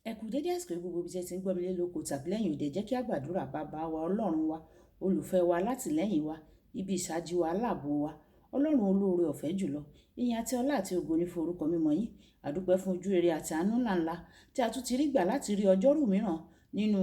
Ẹ kú dédé àsìkò yìí gbogbo ibi tí ẹ ti ń gbọ́ mi lé lóko tàbí lẹ́yìn òde. Jẹ́ kí a gbàdúrà. Bàbá wa, Ọlọ́run wa, olùfẹ́ wa, alátìlẹ́yìn wa, ibi ìsádi wa, aláàbò wa, Ọlọ́run olóore ọ̀fẹ́ jùlọ. Ìyìn àti ọlá àti ògo ní fún orúkọ mímọ́ yín. A dúpẹ́ fún ojú rere àti àánú ńláńlá tí a tún ti rí gbà láti rí ọjọ́rú mìíràn nínú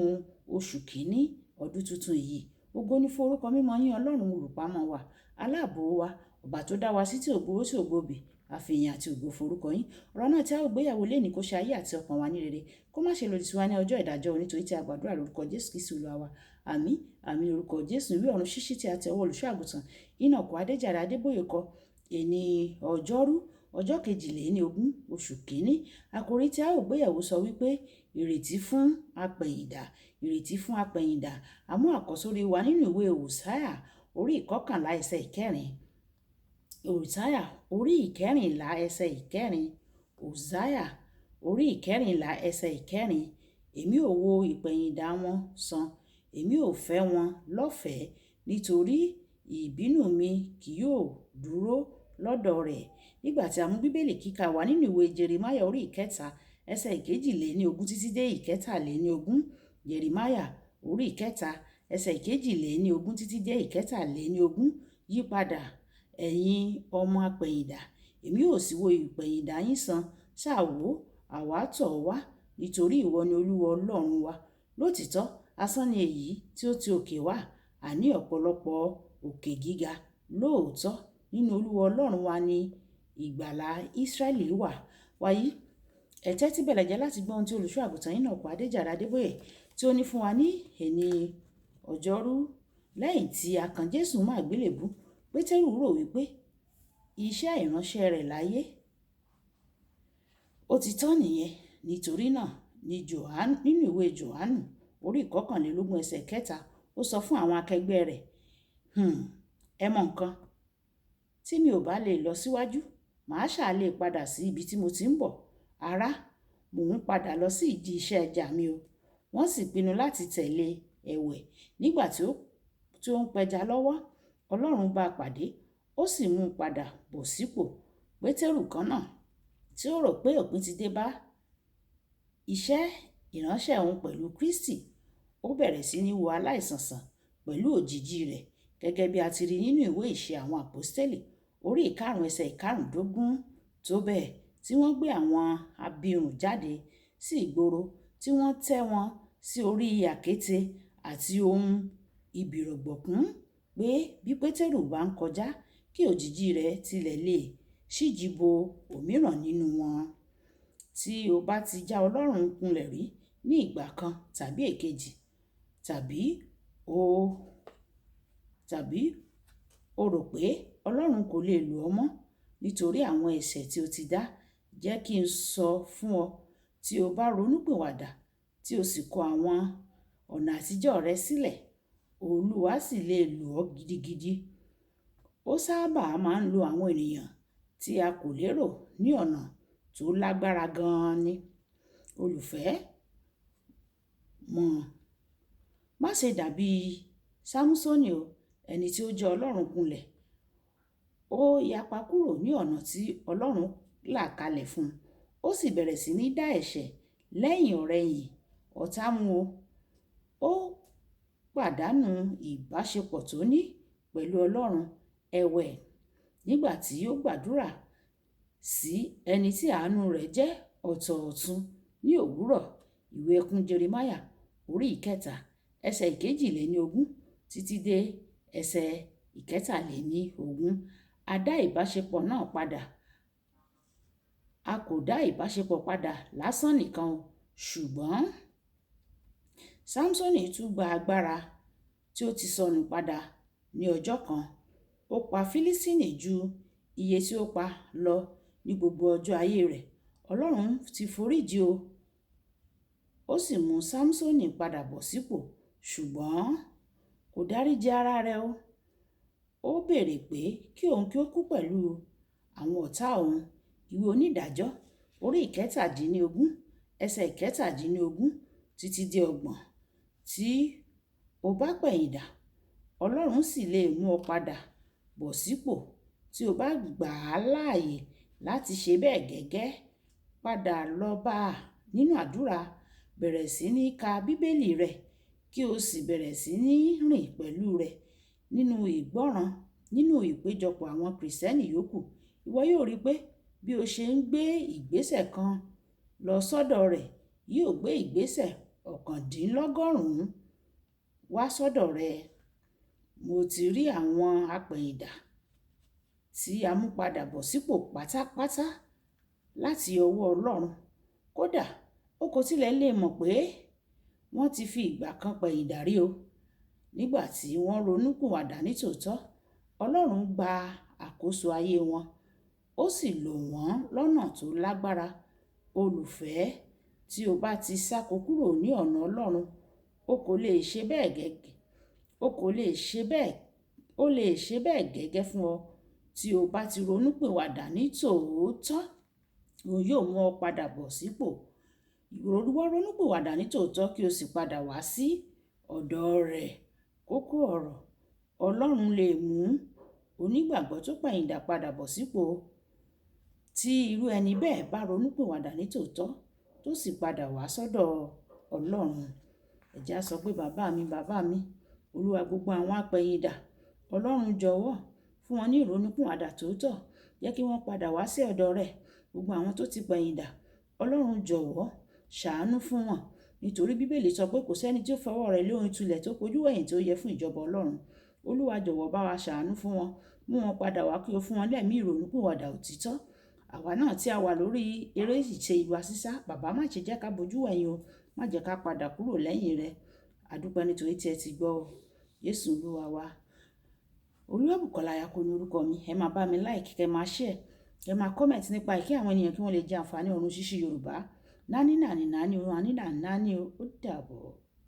oṣù kìíní ọdún tuntun yìí. Ògo ní fún orúkọ mímọ́ yín, Ọlọ́run olùpamọ́ wa, aláàbò wa, ọba tó dá wa sí tí ò gbowó tí ò gbobì. A fi ìyìn àti ògo fún orúkọ yín. Ọ̀rọ̀ náà tí a ó gbéyàwó lénìí kó ṣe ayé àti ọkàn wa ní rere. Kó má ṣe lòdì sí wa ní ọjọ́ ìdájọ́, nítorí tí a gbàdúrà lórúkọ Jésù Kristi Olúwa wa. Àmín. Àmín lórúkọ Jésù. Ìwé ọ̀run ṣíṣí tí a tẹ ọwọ́ olùṣọ́ àgùntàn Enoch Adéjàre Adébóyè kọ. Èní ọjọ́rú, ọjọ́ 22 oṣù kìíní. Àkòrí tí a ó gbéyàwó sọ wípé ìrètí fún apẹ̀yìndà. Ìrètí fún apẹ̀yìndà. A mú àkọ́sórí wa nínú ìwé Hòsáyà orí 11 ẹsẹ̀ 4. Hòsáyà orí 14 ẹsẹ̀ 4. Hòsáyà orí 14 ẹsẹ̀ 4. Èmi ò wo ìpẹ̀yìndà wọn sàn, èmi ò fẹ́ wọn lọ́fẹ̀ẹ́, nítorí ìbínú mi kì yóò dúró lọ́dọ̀ rẹ̀. Nígbà tí a mú Bíbélì kíkà wá nínú ìwé Jeremáyà orí 3 ẹsẹ̀ 22 títí dé 23. Jeremáyà orí 3 ẹsẹ̀ 22 títí dé 23. Yípadà, ẹ̀yin ọmọ apẹ̀yìndà, èmi ò sì wo ìpẹ̀yìndà yín sàn. Ṣá wò, àwa tọ̀ ọ́ wá, nítorí ìwọ ni Olúwa Ọlọ́run wa. Lótìtọ́, asán ni èyí tí ó ti òkè wá, àní ọ̀pọ̀lọpọ̀ òkè gíga. Lóòótọ́, nínú Olúwa Ọlọ́run wa ni ìgbàlà Ísírẹ́lì wà. Wàyí, ẹ tẹ́tí bẹ̀lẹ̀ jẹ́ láti gbọ́ ohun tí olùṣọ́ àgùntàn Enoch Adéjàre Adébóyè tí ó ní fún wa ní èní ọjọ́rú. Lẹ́yìn tí a kan Jésù mọ́ àgbélébùú, Pétérù rò wípé iṣẹ́ ìránṣẹ́ rẹ̀ láyé ó ti tán nìyẹn. Nítorí náà ní Jòhánù, nínú ìwé Jòhánù orí 21 ẹsẹ̀ 3, ó sọ fún àwọn akẹgbẹ́ rẹ̀, ẹ mọ nǹkan, tí mi ò bá lè lọ síwájú, màá ṣà lè padà sí ibi tí mo ti ń bọ̀. Ará, mò ń padà lọ sí ìdí iṣẹ́ ẹja mi o. Wọ́n sì pinnu láti tẹ̀lé ẹ̀wẹ̀. Nígbà tí ó ń pẹja lọ́wọ́, Ọlọ́run bá a pàdé, ó sì mú un padà bọ̀ sípò. Pétérù kan náà tí ó rò pé òpin ti dé bá iṣẹ́ ìránṣẹ́ òun pẹ̀lú Kristi, ó bẹ̀rẹ̀ sí ní wo aláìsàn sàn pẹ̀lú òjìji rẹ̀, gẹ́gẹ́ bí a ti rí nínú ìwé ìṣe àwọn àpọ́stélì orí 5 ẹsẹ̀ 15. Tó bẹ́ẹ̀ tí wọ́n gbé àwọn abirùn jáde sí ìgboro, tí wọ́n tẹ́ wọn sí orí àkéte àti ohun ìbìrọ̀gbọ̀kún, pé bí Pétérù bá ń kọjá, kí òjìji rẹ̀ tilẹ̀ lè ṣíji bo òmíràn nínú wọn. Tí o bá ti já Ọlọ́run kulẹ̀ rí ní ìgbà kan tàbí èkejì, tàbí o rò pé Ọlọ́run kò lè lò ọ́ mọ́ nítorí àwọn ẹ̀ṣẹ̀ tí o ti dá, jẹ́ kí n sọ fún ọ, tí o bá ronúpìwàdà tí o sì kọ àwọn ọ̀nà àtijọ́ rẹ sílẹ̀, Olúwa sì lè lò ọ́ gidigidi. Ó sábà máa ń lo àwọn ènìyàn tí a kò lérò ní ọ̀nà tó lágbára gan-an ni. Olùfẹ́, mọ̀, má ṣe dàbí Sámúsọ́nì o, ẹni tí ó jẹ́ Ọlọ́run kulẹ̀. Ó yapa kúrò ní ọ̀nà tí Ọlọ́run là kalẹ̀ fún un. Ó sì bẹ̀rẹ̀ sí ní dá ẹ̀ṣẹ̀ lẹ́yìn ọ̀rẹ̀yìn ọ̀tá mú o. Ó pàdánù ìbáṣepọ̀ tó ní pẹ̀lú Ọlọ́run. Ẹ̀wẹ̀, nígbà tí ó gbàdúrà sí ẹni tí àánú rẹ̀ jẹ́ ọ̀tọ̀ọ̀tun ní òwúrọ̀, ìwé ẹkún Jeremáyà orí 3 ẹsẹ̀ 22 títí dé ẹsẹ̀ 23. A dá ìbáṣepọ̀ náà padà. A kò dá ìbáṣepọ̀ padà lásán nìkan o, ṣùgbọ́n Sámúsọ́nì tún gba agbára tí ó ti sọnù padà ní ọjọ́ kan. Ó pa Fílístínì ju iye tí ó pa lọ ní gbogbo ọjọ́ ayé rẹ̀. Ọlọ́run ti foríjì o, ó sì mú Sámúsọ́nì padà bọ̀ sípò, ṣùgbọ́n kò dáríji ara rẹ̀ o. Ó béèrè pé kí òun kí ó kú pẹ̀lú àwọn ọ̀tá òun. Ìwé onídàájọ́ orí 17 ẹsẹ̀ 17 títí dé 30. Tí o bá pẹ̀yìndà, Ọlọ́run sì lè mú ọ padà bọ̀ sípò tí o bá gbà á láàyè láti ṣe bẹ́ẹ̀ gẹ́gẹ́. Padà lọ bá a nínú àdúrà. Bẹ̀rẹ̀ sí ní ka Bíbélì rẹ̀ kí o sì bẹ̀rẹ̀ sí ní rìn pẹ̀lú rẹ̀ nínú ìgbọ́ràn nínú ìpéjọpọ̀ àwọn Kìrìsìtẹ́nì yòókù. Ìwọ yóò rí pé bí o ṣe ń gbé ìgbésẹ̀ kan lọ sọ́dọ̀ rẹ̀, yóò gbé ìgbésẹ̀ 99 wá sọ́dọ̀ rẹ. Mo ti rí àwọn apẹ̀yìndà tí a mú padà bọ̀ sípò pátápátá láti ọwọ́ Ọlọ́run. Kódà o kò tilẹ̀ lè mọ̀ pé wọ́n ti fi ìgbà kan pẹ̀yìndà rí o. Nígbà tí wọ́n ronúpìwàdà nítòótọ́, Ọlọ́run gba àkóso ayé wọn, ó sì lò wọ́n lọ́nà tó lágbára. Olùfẹ́, tí o bá ti sáko kúrò ní ọ̀nà Ọlọ́run, o kò lè ṣe bẹ́ẹ̀ gẹ́gẹ́, o kò lè ṣe bẹ́ẹ̀, ó lè ṣe bẹ́ẹ̀ gẹ́gẹ́ fún ọ. Tí o bá ti ronúpìwàdà nítòótọ́, òun yóò mú ọ padà bọ̀ sípò. Ìwọ ronúpìwàdà nítòótọ́ kí o sì padà wá sí ọ̀dọ̀ rẹ̀. Kókó ọ̀rọ̀: Ọlọ́run lè mú onígbàgbọ́ tó pẹ̀yìndà padà bọ̀ sípò tí irú ẹni bẹ́ẹ̀ bá ronúpìwàdà nítòótọ́ tó sì padà wá sọ́dọ̀ Ọlọ́run. Ẹ jẹ́ á sọ pé bàbá mi, bàbá mi, Olúwa, gbogbo àwọn apẹ̀yìndà, Ọlọ́run jọ̀wọ́ fún wọn ní ìrònúpìwàdà tòótọ́. Jẹ́ kí wọ́n padà wá sí ọ̀dọ̀ rẹ̀. Gbogbo àwọn tó ti pẹ̀yìndà, Ọlọ́run jọ̀wọ́ ṣàánú fún wọn. Nítorí Bíbélì sọ pé kò sẹ́ni tí ó fọwọ́ rẹ̀ lé ohun ìtúlẹ̀ tó pojú wẹ̀yìn tí ó yẹ fún ìjọba Ọlọ́run. Olúwa jọ̀wọ́ bá wa ṣàánú fún wọn. Mú wọn padà wá kí o fún wọn lẹ́mí ìrònúpìwàdà òtítọ́. Àwa náà tí a wà lórí eré ìṣe ìwà sísá, bàbá, má ṣe jẹ́ ká bojú wẹ̀yìn o. Má jẹ́ ká padà kúrò lẹ́yìn rẹ. A dúpẹ́ nítorí tí ẹ ti gbọ́ o. Jésù Olúwa wa. Olúwabùkọ́lá Ayako ní orúkọ mi. Ẹ máa bá mi like, kẹ máa share, kẹ máa comment nípa ìkí àwọn ènìyàn kí wọ́n lè jẹ àǹfààní ọ̀run ṣíṣí Yorùbá. Nání nàní nàní o, àní nà nání o. Ó dàbọ̀.